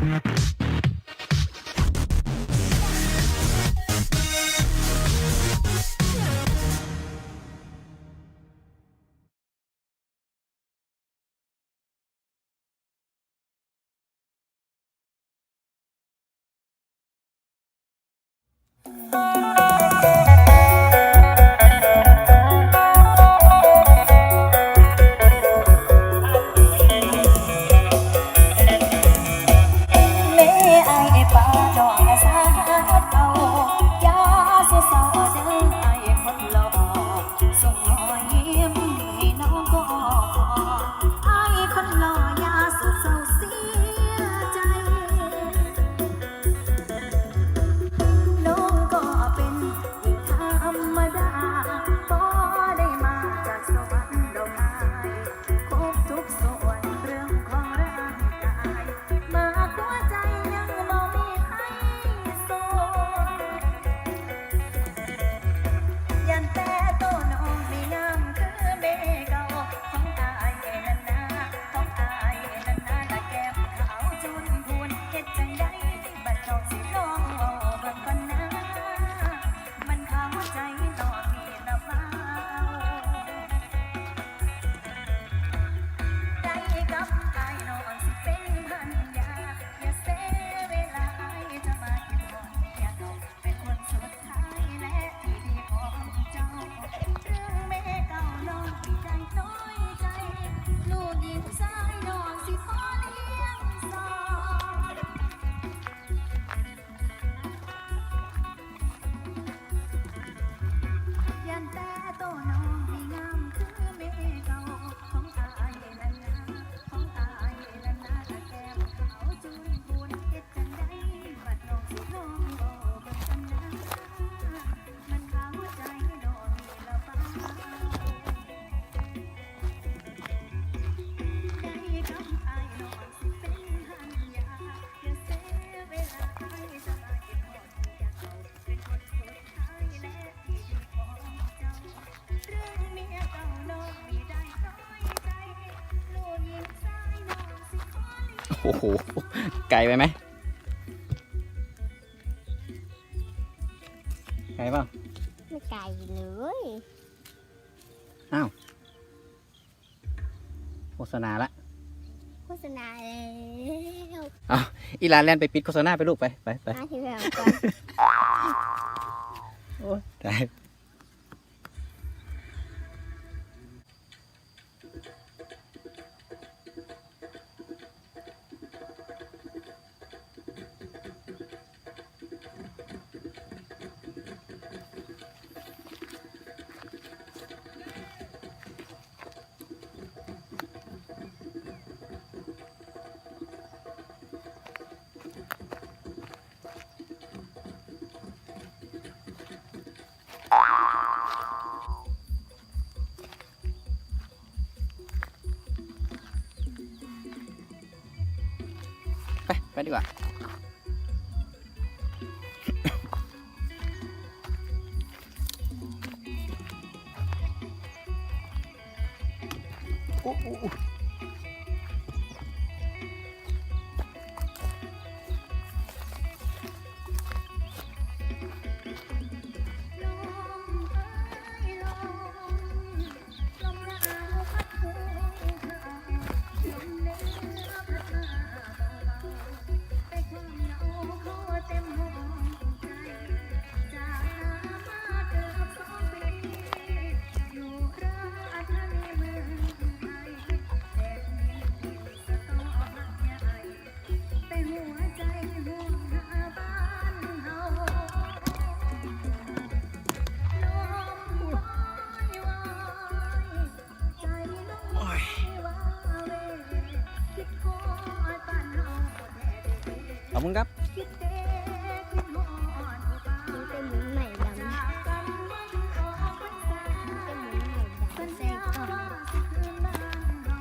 แม่ไอ้ป่าดอกอาสาเอายาเสียสาวเด้อไอ้คนหล่อส่งรอยยิ้มให้น้องก็พอไอ้คนหล่อยาสุดเศร้าเสียใจ น้องก็เป็นหญิงธรรมดาบ่ได้มาจากสวรรค์ดอกไม้ครบทุกส่วนเรื่องของร่างกาย มาหัวใจยังบ่มีใครสนยันแต่โตน้องมีงามคือเมเก่าของอายนั่นนาของอายนั่นนาละแก้มขาวจุนพูนเฮ็ดจังใดบัดน้องสิลองเว้าเบิ่งก่อนนะมันขาวใจน้องนี่ละเมา ได้กับอายน้องสิเป็นพันยาอย่าเสียเวลาอายจะมาคิดฮอดเมียเก่าเป็นคนสุดท้ายและที่ดีของเจ้า เรื่องแม่เก่าน้องที่ใจน้อยใจ ลูกหญิงชายน้องสิขอเลี้ยงสอง ยันแต่โตน้องไม่งามคือเมเก่าของอายนั่นนะของอายนั่นนะตะแก้มขาวจุนบุญเฮ็ดจังไดบัดน้องสิน้องบ่เบิ่งกันนะมันขาวใจน้องนี่ละบ้าได้กับอายน้องสิเป็นหันยาอย่าเสียเวลาอายจะมาเก็บหอดเมียเก่าเป็นคนสุดท้ายและที่ดีของเจ้า เรื่องเมียเก่าน้องมีได้น้อยใจลูกหญิงชายน้องสิขอเลี้ยง โอ้โห ไกลไปไหมไกลเปล่า ไม่ไกลเลย โฆษณาละ โฆษณาแล้ว อีหลานแลนไปปิดโฆษณาไปลูกไปไปไป มาที่แบบก่อน โอ้ยได้ไปไปดีกว่า อุ๊อุ๊อุ๊ ลมเอ้ยลมลมหนาวพัดหูเขาลมเหนือพัดมาเบาๆแต่ความเหงาเขาเต็มห้องใจจากนามาเกือบ2 ปีอยู่ราชธานีเมืองไทยแดดดินกินสะตอหักใหญ่แต่หัวใจห่วงหาบ้านเฮา ลมวายวายใจน้องวาเวคิดฮอดบ้านเฮาแท้เด้ ขอบคุณครับ คิดเด้คิดฮอดผู้บ่า มันเป็นหมุนใหม่ดำ จากกันวันออกพรรษา เป็นหมุนใหม่ดำ สัญ ใส่ ญาก ล่อง ว่าสิคืนบ้านเฮา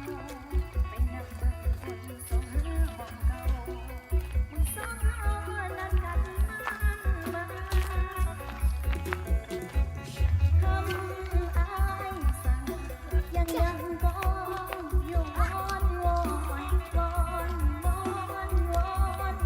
ไปนับเบิ่งคนสองเฮือของเก่ามึงสองเฮานัดกันมา คำอายสั่งยังยังกองอยู่วอนวอนวอนวอนวอน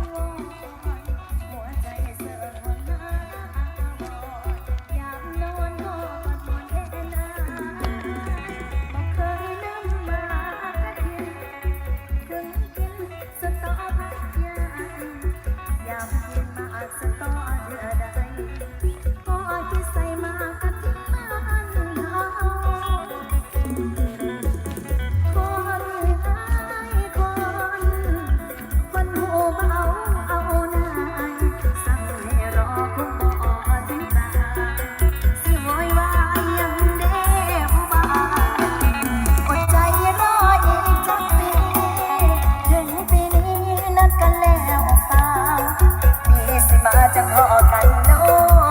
จังพอกันน้อ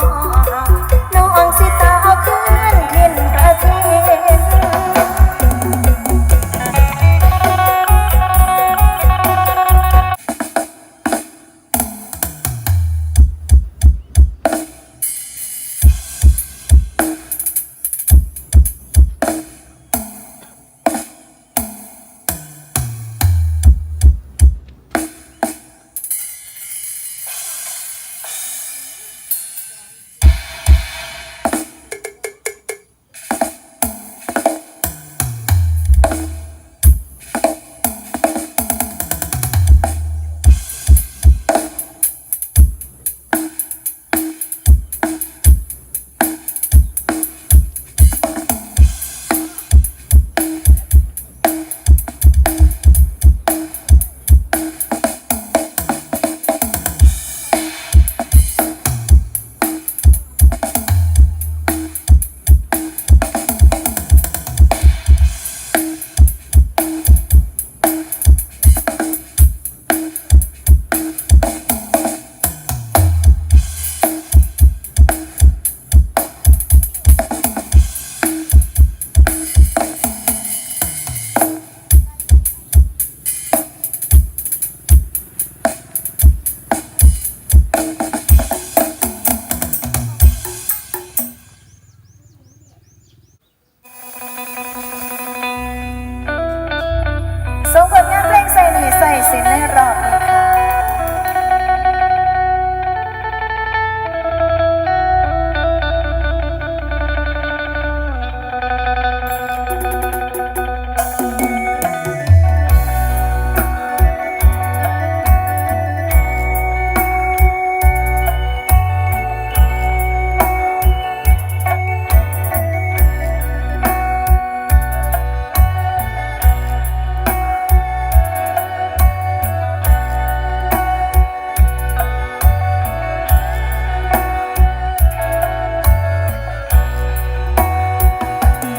งน้องสิตาขึ้นขึ้นกระเทน ส่งผลงานเพลงใส่หนีใส่สินในรอบนี้ค่ะ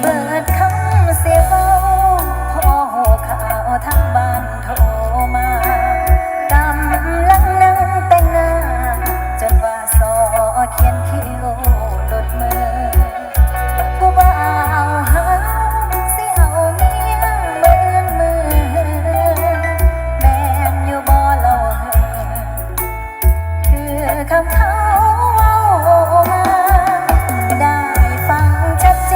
เบิดคำเสียเบาพอหูข่าวทางบ้านโทรมากำลังนั่งแต่งหน้า จนว่าสอเขียนคิ้วหลุดมือ ผู้บ่าวหาสิเอาเมียมือนมือแม่นอยู่บ่เล่าเฮอ คือคำเขาเว้ามา ได้ฟังชัดเจ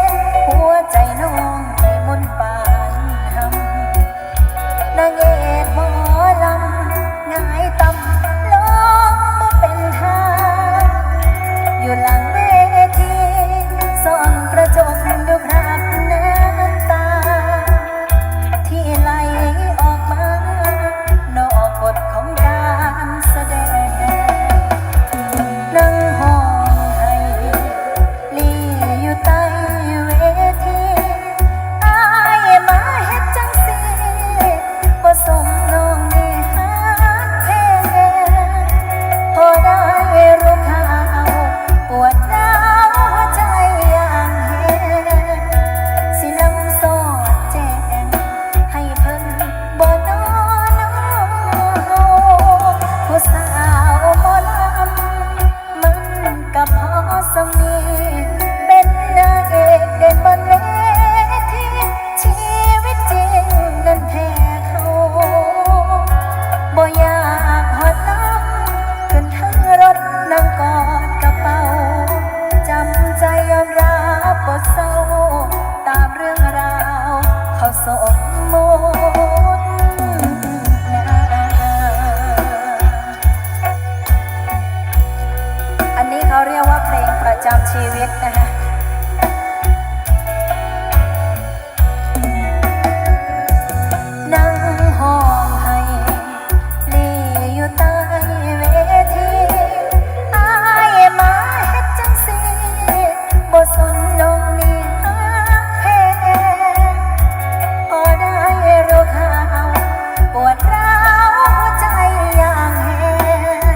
น หัวใจน้องในมนต์ปานหำนางเอกหมอลำงายต่ำลงบ่เป็นทางอยู่หลังเวทีส่องกระจกดูคราบน้ำตา ที่ไหลออกมานอกกฎของการแสดง นั่งห้องไห้ลี่อยู่ใต้เวทีอายมาเฮ็ดจังสิบ่สมน้องนี่ฮักแท้พอได้รู้ข่าวปวดร้าวหัวใจอย่างแห้งสินำสอดแจ้งให้เพิ่นบ่นอนผู้สาวหมอลำ มันกับพอสมีเป็นนางเอกเด่นบนเวทีชีวิตจริงนั้นแพ้เขาบ่อยากหอดล้ำขึ้นทั้งรถนั่งกอดกระเป๋าจำใจยอมรับบทเศร้า ตามเรื่องราวเขาสมมุตินะ อันนี้เขาเรียกว่าเพลงประจำชีวิตนะคะ นั่งห้องไห้ลี่อยู่ใต้เวทีอายมาเฮ็ดจังสิบ่สนน้องนี่ฮักแท้พอได้รู้ข่าวปวดร้าวหัวใจอย่างแห้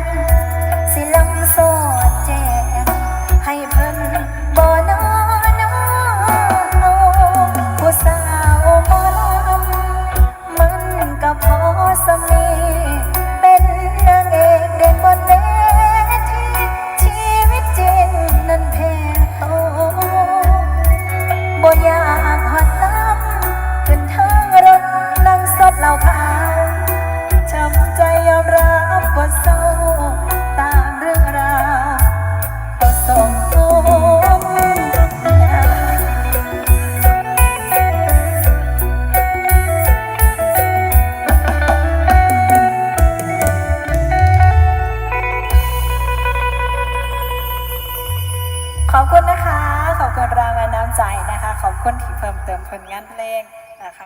ง สิลำสอดแจ้งให้เพิ่นบ่นอนผู้สาวหมอลำมันก็พอสำนีเป็นนางเอกเด่นบนเวที ผลงานเพลงนะคะ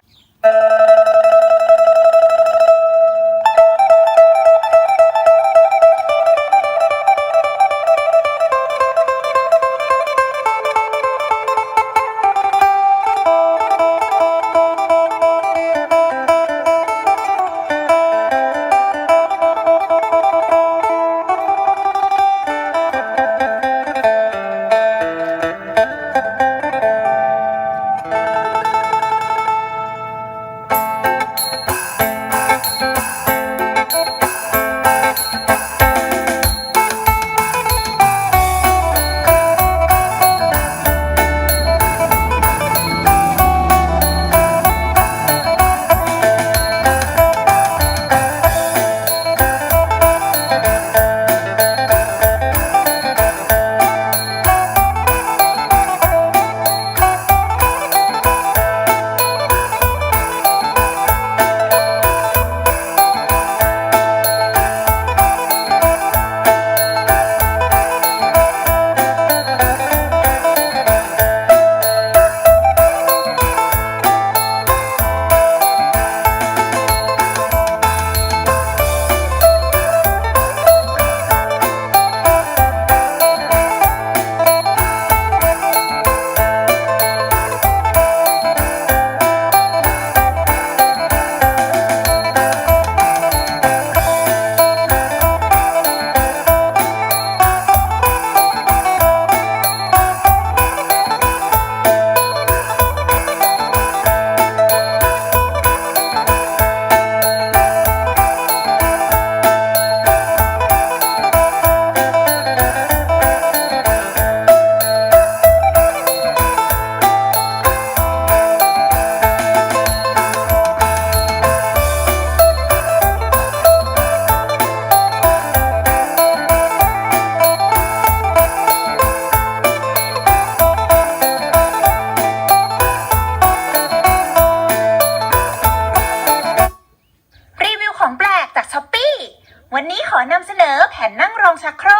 รีวิวของแปลกจาก Shopee วันนี้ขอนำเสนอแผ่นนั่งรองชักโคร